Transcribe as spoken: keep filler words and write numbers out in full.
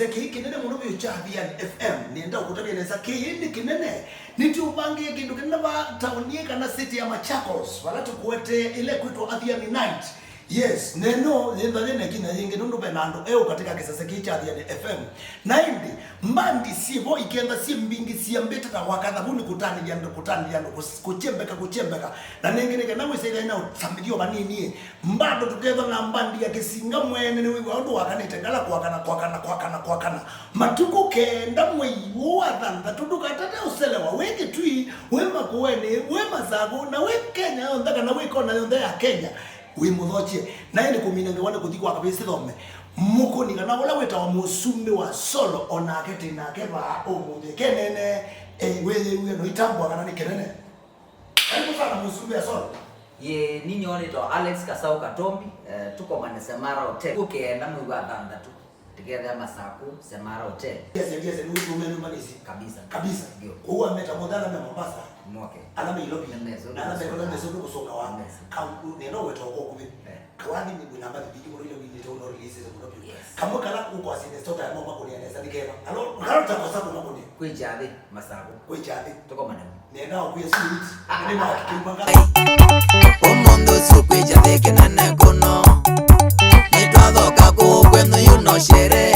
Kĩĩ kĩnene mũno vyũ kya Athiani F M, nĩenda ũkũtavya nesa, kĩĩ nĩ kĩnene. Nĩtũvangĩe kĩndũ kĩnene va taoni ĩ kana city ya Machakos, vala tũkũetee ĩla ĩkwĩtwa Athiani Night. Yes, neno yĩntha yĩna kinya yĩngĩ nũndũ ve na andũ eũ katika kĩsese kĩĩ kya Athiani F M. Na ĩndĩ, mbandi syĩvo ikenda syĩ mbingĩ siambĩte ta kwakana, vu nĩ kũtanĩthya andũ, kũtanĩthya andũ, kũs- kũkyembeka, kũkyembeka. Na nĩngĩ nĩ kana wĩsĩthya na ũsambĩthyo vanini. Mbado tũkethwa na mbandi ya Kĩsinga mwene nĩwĩw'a ũndũ wakanĩte ngala kwakana, kwakana, kwakana, kwakana. Matukũ kenda mwei ũũ wa thanthatũ, ndũkatate ũselewa, wĩ Kĩtui, wĩ Makueni, wĩ Masaku, na wĩ Kenya yonthe kana wĩ kona yonthe ya Kenya, wĩ mũthokye. Na ĩndĩ kũmina ngewa nĩ kũthi kwa kavĩsĩ thome. Mũkũni kana ũla wĩtawa mũsumbĩ wa Solo, o nake tĩ nake vaa ũmũnthĩ. Kenene, eh, wĩyĩw'e no itambwa kana nĩ kĩnene. Karibu sana mũsumbĩ wa Solo. Ye, ninyo nĩtawa Alex Kasau Katombi, eh, tũkomane Semara Hotel. Kũkenda mwei wa thanthatũ, tũkethĩa Masaku, Semara Hotel. Yes, yes, yes, nĩ wĩtume nyũmba nĩsi. Kabisa. Kabisa. Ndio. Kũu ameta mũthala me Mombasa. Moke. Ala me Nairobi. Na meso. Na ala me kola meso nĩ kũsonga wa. Meso. Kau neno weto kwa kubi. Eh. Kawathi nĩ bwina mbathi biki mũno ile wĩlĩte ũno release mũno biũ. Yes. Kamwe kala ũkwasine sota ya mama kũnia nesa nĩ kema. Alo, kala utakosa kuma kũnia. Kwĩ kyathĩ, Masaku. Kwĩ kyathĩ. Tũkomane. Nenda ũkwĩa sweet. Nĩ makikimanga. Ũmũnthĩ ũsu kwĩ kyathĩ kĩnene kũno. Nĩtwathoka kũu kwenyu yu no sherehe.